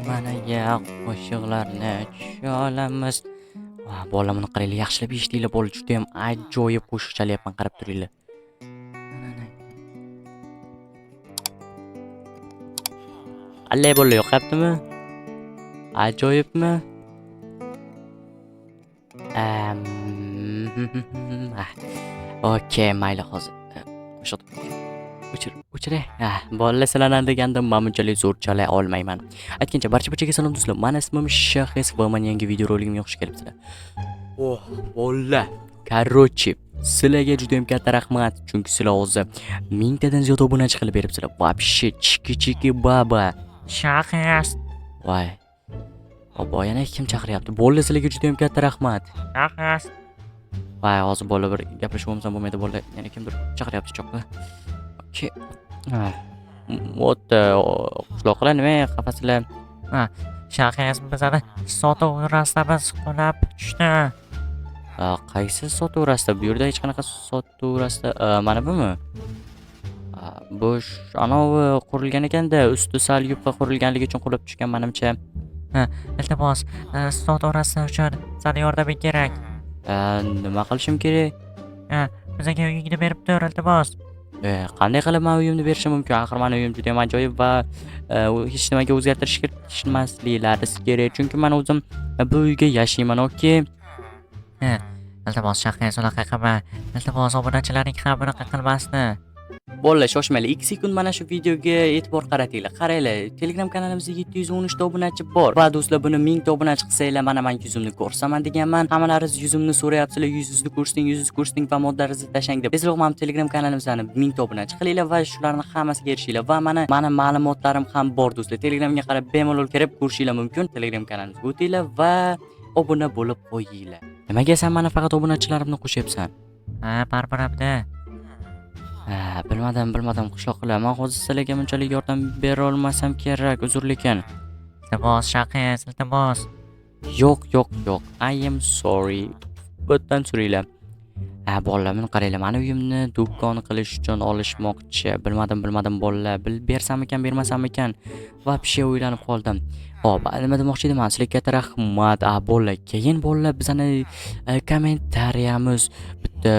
Mana qo'shiqlarni cholamiz. Va bola, buni qaranglar, yaxshilab eshitinglar, bola, judayam ajoyib qo'shiq chalyapman, qarab turinglar. Qanday bola, yoqyaptimi? Ajoyibmi? Okey, mayli hozir. Qo'shiq o'chir, o'chir. Ah, bolalar, sizlarni aldagandim, men bunchalik zo'r chala olmayman. Aytgancha, barcha-barchaga salom do'stlar. Mani ismim Shahes va men yangi videoroligimga xush kelibsizlar. Oh, bolalar. Короче, sizlarga juda ham katta rahmat, chunki sizlar hozir 1000 tadan ziyod obunachi qilib beribsizlar. Вообще, chiki chiki baba. Shahes. Voy. Obbo, yana kim chaqiryapti? Bolalar, sizlarga juda ham katta rahmat. Shahes. Voy, hozir bola bir gaplashib olmasam bo'lmaydi, bolalar. Yana kimdir chaqiryapti cho'qqa. Okey. Ha. Вот, qishloqlar nima xafasizlar? Shahes, bizani sotuv rastamiz qulab tushdi. Qaysi sotuv rasta? Bu yerda hech qanaqa sotuv rasta, mana bumi? Bu anavi qurilgan ekanda, usti sal yupqa qurilganligi uchun qulab tushgan manimcha. Iltimos, sotuv rasta uchun sani yordaming kerak. Nima qilishim kerak? Bizga uyingni berib tur, iltimos. Qanday qilib man uyimni berishim mumkin? Axir mani uyim juda ham ajoyib va u hech nimaga o'zgartirish kiritishmasliklari kerak. Chunki man o'zim bu uyga yashayman, okey? Iltimos, Shahes, unaqa qilma. Iltimos, obunachilaring ham bunaqa qilmasdi. Bolalar, shoshmanglar. 2 sekund mana shu videoga e'tibor qaratinglar. Qaranglar, Telegram kanalimizda 713 ta obunachi bor. Va do'stlar, buni 1000 ta obunachi qilsanglar, mana men yuzimni ko'rsaman deganman. Hammalaringiz yuzimni so'rayapsizlar, yuzingizni ko'rsating, yuzingizni ko'rsating va modlaringizni tashlang deb. Tezroq mana Telegram kanalimizni 1000 ta obunachi qilinglar va shularni hammasiga erishinglar. Va mana ma'lumotlarim ham bor do'stlar. Telegramga qarab bemalol kirib ko'rishinglar mumkin. Telegram kanalimizga o'tinglar va obuna bo'lib qo'yinglar. Nimaga sen mana faqat obunachilarimni qo'shyapsan? Ha, baribir hamda. Ha, bilmadim, bilmadim, qishloqlar. Men hozir sizlarga bunchalik yordam bera olmasam kerak, uzr lekin. Iltimos, Shahes, iltimos. Yo'q, yo'q, yo'q. I am sorry. Bo'tdan so'ranglar. Ha, bolalar, buni qaranglar. Mani uyimni do'kon qilish uchun olishmoqchi. Bilmadim, bilmadim, bolalar. Bil bersamikan, bermasamikan? Вообще o'ylanib qoldim. Xo'p, nima demoqchi edim? Sizlarga katta rahmat. A, bolalar, keyin bolalar bizani kommentariyamiz bitta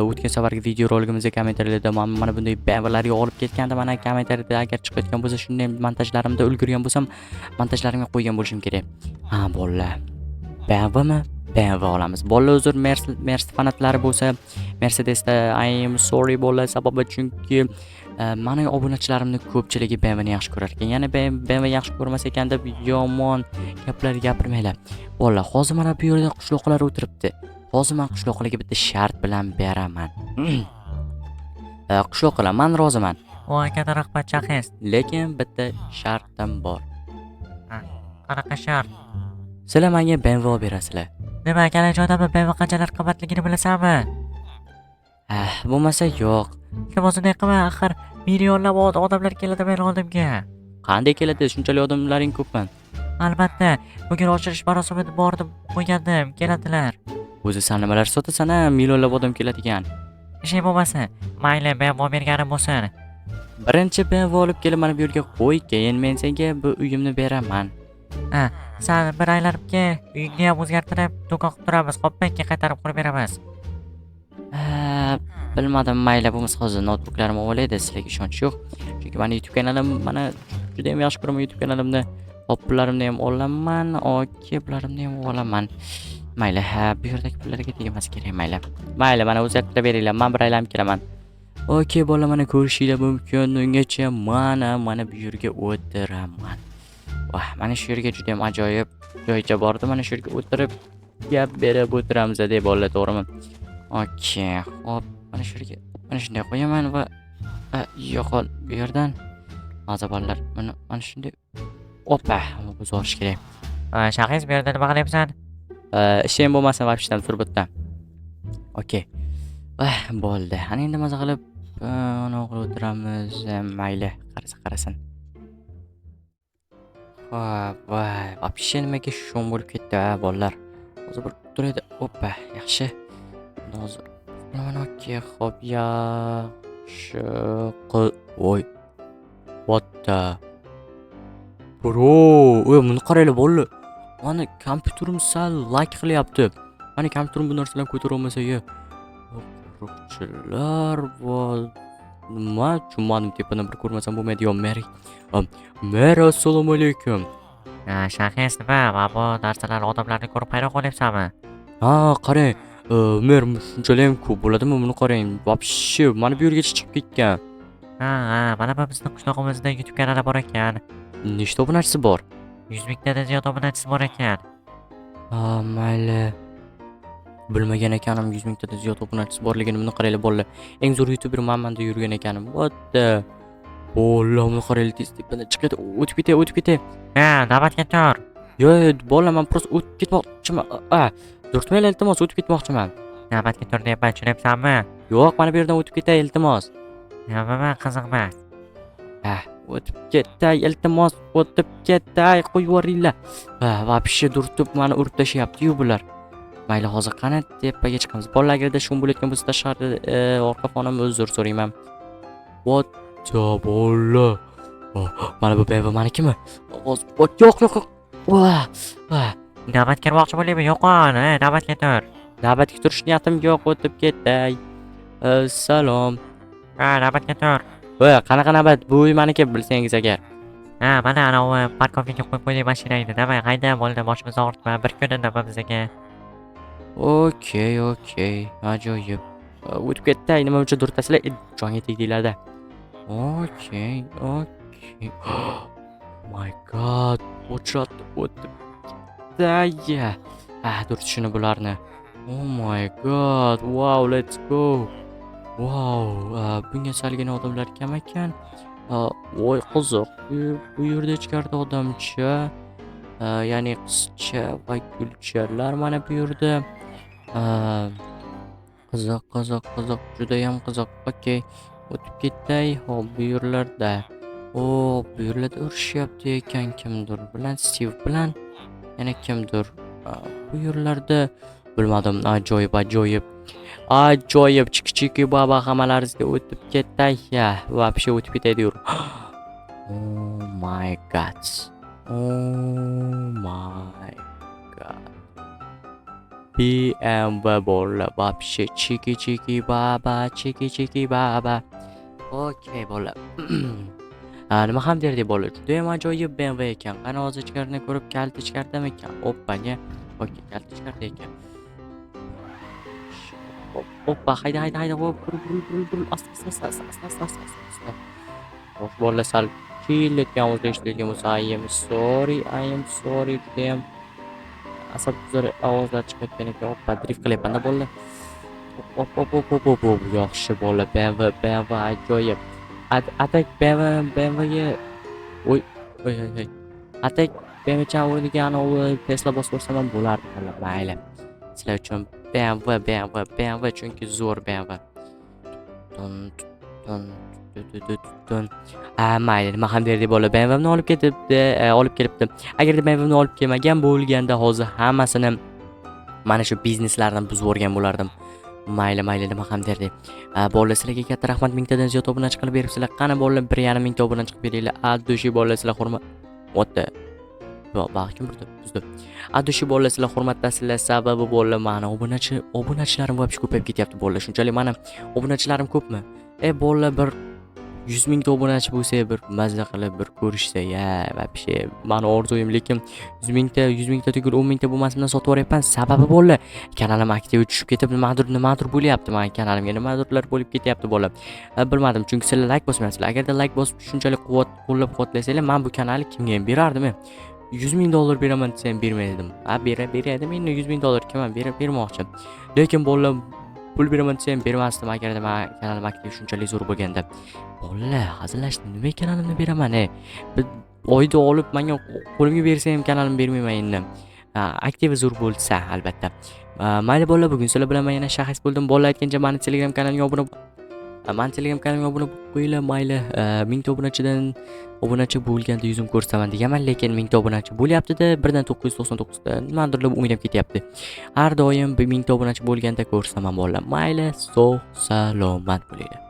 o'tgan safargi videoroligimizda kommentariylarda mana bunday BMWlar yog'ilib ketgandi. Mana kommentariyada agar chiqayotgan bo'lsa, shunday montajlarimda ulgurgan bo'lsam, montajlarimga qo'ygan bo'lishim kerak. Ha, bolalar. BMWmi? BMW olamiz. Bolalar, uzr, Mercedes fanatlari bo'lsa, Mercedesda I am sorry bolalar, sababi chunki mani obunachilarimning ko'pchiligi BMWni yaxshi ko'rar ekan. Ya'ni BMW yaxshi ko'rmas ekan deb yomon gaplar gapirmanglar. Bolalar, hozir mana bu yerda qishloqlar o'tiribdi. Hozir men qishloqlarga bitta shart bilan beraman. Qishloqlar, men roziman. Voy, katta rahmat, Shahes. Lekin bitta shartim bor. Qanaqa shart? Sizlar menga BMW olib berasizlar. Nima, kalajonami, BMW qanchalar qimmatligini bilasanmi? Ah, bo'lmasa yo'q. Iltimos, unday qilma, axir millionlab odamlar keladi meni oldimga. Qanday keladi? Shunchalik odamlaring ko'pmi? Albatta, bugun ochilish marosimida bor deb qo'ygandim, keladilar. O'zi san nimalar sotasan a, millionlab odam keladigan? Ishing bo'lmasa, mayli, BMW berganim bo'lsin. Birinchi BMW olib kelib mana bu yerga qo'y, keyin men senga bu uyimni beraman. Ha, san bir aylanib kel, uyingni ham o'zgartirib, do'kon qilib turamiz, xo'pmi? Keyin qaytarib qurib beramiz. Ha, bilmadim, mayli, bo'lmasa hozir noutbuklarim olaydi, sizlarga ishonch yo'q. Chunki mani YouTube kanalim, mana juda ham yaxshi ko'raman YouTube kanalimni. Hop, pullarimni ham olaman, okey, pularimni ham olaman. Mayli, ha, bu yerdagi pullarga tegmas kerak, mayli. Mayli, mana o'zgartirib beringlar, men bir aylanib kelaman. Okey, bola, mana ko'rishinglar mumkin. Ungacha mana bu yerga o'tiraman. Vah, mana shu yerga juda ham ajoyib joycha bordi. Mana shu yerga o'tirib gap berib o'tiramiz deb bolalar, to'g'rimi? Okey, hop, mana shu yerga mana shunday qo'yaman va yo'qol bu yerdan. Hozir bolalar, buni mana shunday. Opa, buzib yuborish kerak. Shahiz, bu yerda nima qilyapsan? Ishim bo'lmasa вообще tur bu yerda. Okey. Vah, bo'ldi. Ana endi maza qilib anaqa qilib o'tiramiz. Mayli, qarasa qarasin. Hop, voy, вообще nimaga shum bo'lib ketdi a, bolalar. Hozir bir turaydi. Oppa, yaxshi. Hozir mana, okey, xo'p, yaxshi. Voy. What the? Bro, oy, buni qaranglar, bolalar. Mani kompyuterim sal lag qilyapti. Mani kompyuterim bu narsalarni ko'tara olmasa, ya. Qo'riqchilar va nima tushunmadim, tepadan bir ko'rmasam bo'lmaydi. Yo, mer. Mer, assalomu alaykum. Ha, Shahis, nima? Mana bu narsalar odamlarni ko'rib hayron qolyapsanmi? Ha, qarang. Mer, shunchalik ham ko'p bo'ladimi? Buni qarang. Вообще, mana bu yergacha chiqib ketgan. Ha, mana bu bizni qishlog'imizda YouTube kanali bor ekan. Nechta obunachisi bor? 100 mingtadan ziyod obunachisi bor ekan. Ha, mayli. Bilmagan ekanim 100 mingtadan ziyod obunachisi borligini. Buni qaranglar, bolalar. Eng zo'r youtuber manman deb yurgan ekanim. What the? Bolalar, buni qaranglar, tez tepadan chiqib ketay, o'tib ketay, o'tib ketay. Ha, navbatga tur. Yo'q, bolalar, man просто o'tib ketmoqchiman. A, durtmanglar, iltimos, o'tib ketmoqchiman. Navbatga tur deyapman, tushunyapsanmi? Yo'q, mana bu yerdan o'tib ketay, iltimos. Nima, qiziq emas. Ah, o'tib ketay, iltimos, o'tib ketay, qo'yib yuboringlar. Ha, вообще durtib mani urib tashlayapti-yu bular. Mayli, hozir qani tepaga chiqamiz. Bolalar, agarda shum bo'layotgan bo'lsa tashqarida orqa fonimni uzr so'rayman. What the, bola? Oh, mana bu BMW manikimi? Hozir yo'q, yo'q, yo'q. Vah, vah. Navbat kirmoqchi bo'laymi? Yo'qol, ha, navbatga tur. Navbatga turish niyatim yo'q, o'tib ketay. Salom. Ha, navbatga tur. Voy, qanaqa navbat? Bu uy maniki, bilsangiz agar. Ha, mana anavi парковка ga qo'yib qo'ydik mashinangni. Давай, hayda, bo'ldi, boshimizni og'ritma. Bir kun indama bizga. Okey. Ajoyib. O'tib ketdi. Nima uchun durtasizlar? Jonga tegdinglar-da. Okey. Oh my God. O'chiratdi, o'tib ketdi. Ah, durtishini bularni. Oh my God. Wow, let's go. Wow, bunga salgina odamlar kam ekan. Voy, qiziq. Bu yerda ichkarida odamcha, ya'ni qizcha va gulchalar mana bu yerda. Qiziq, qiziq, qiziq, judayam qiziq. Okey, o'tib ketay. Hop, bu yerlarda. O, bu yerlarda urushyapti ekan kimdir bilan, Steve bilan. Yana kimdir. Bu yerlarda bilmadim, ajoyib, ajoyib. Ajoyib, chiki-chiki baba, hammalaringizga o'tib ketay. Ya, вообще o'tib ketay diyorum. Oh my God. Oh my God. BMW bolalar, вообще chiki chiki baba, chiki chiki baba. Okey, bolalar. Nima ham derdik, bolalar? Judayam ajoyib BMW ekan. Qani, hozir ichkarini ko'rib, kaliti ichkaridamikan? Oppa-nya. Okey, kaliti ichkarida ekan. Oppa, hayda, hayda, hayda, hop, buril, buril, buril, buril, asta, asta, asta, asta, asta, asta, asta, asta. Xo'sh, bolalar, sal chillatgan ovozlar eshitilgan bo'lsa, I am sorry, I am sorry, judayam asab buzar ovozlar chiqayotgan ekan. Oppa, drift qilyapman-da, bolalar. Hop, hop, hop, hop, hop, hop, yaxshi, bolalar, BMW, BMW ajoyib. Atak BMW, BMWga, oy, oy, oy, oy. Atak BMW o'rniga anavi Tesla bosib ko'rsam ham bo'lardi, bolalar, mayli. Sizlar uchun BMW, BMW, BMW, chunki zo'r BMW. Tun tun tun tun. A, mayli, nima ham derdik, bola, BMWni olib ketibdi, olib kelibdi. Agarda BMWni olib kelmagan bo'lganda, hozir hammasini, mana shu bizneslarni buzib yuborgan bo'lardim. Mayli, mayli, nima ham derdik. Bolalar, sizlarga katta rahmat, mingtadan ziyod obunachi qilib beribsizlar. Qani, bolalar, 1,5 mingta obunachi qilib beringlar. От души, bolalar, sizlar hurmat. What the? Yo'q, kim urdi? Buzdi. От души, bolalar, sizlar hurmatdasizlar. Sababi, bolalar, mani obunachilarim вообще ko'payib ketyapti, bolalar. Shunchalik mani obunachilarim ko'pmi? E, bolalar, bir 100 mingta obunachi bo'lsa, bir mazza qilib bir ko'rishsa, ya, вообще mani orzuyim, lekin 100 mingta, 100 mingta tugul, 10 mingta bo'lmasimdan sotib yuboryapman. Sababi, bolalar, kanalim aktivi tushib ketib, nimadir, nimadir bo'lyapti mani kanalimga, nimadirlar bo'lib ketyapti, bolalar. Bilmadim, chunki sizlar layk bosmayapsizlar. Agarda layk bosib shunchalik quvvat qo'llab-quvvatlasanglar, men bu kanalni kimga ham berardim. 100 ming dollar beraman desa ham bermaydim. Ha, berardim endi 100 ming dollar kim ham bermoqchi. Lekin, bolalar, pul beraman desa ham bermasdim agarda man kanalim aktiv shunchalik zo'r bo'lganda. Bolalar, hazillashdim. Nima kanalimni beraman, e? Bir oyda olib menga qo'limga bersa ham kanalimni bermayman endi. Ha, aktivi zo'r bo'lsa, albatta. Mayli, bolalar, bugun sizlar bilan men yana Shahis bo'ldim. Bolalar, aytgancha mani Telegram kanalimga obuna bo'lib qo'yinglar, mayli. Mingta obunachidan obunachi bo'lganda yuzim ko'rsataman deganman, lekin mingta obunachi bo'lyapti-da, birdan 999 ta nimadirlar o'ynab ketyapti. Har doim bir mingta obunachi bo'lganda ko'rsataman, bolalar. Mayli, sog' salomat bo'linglar.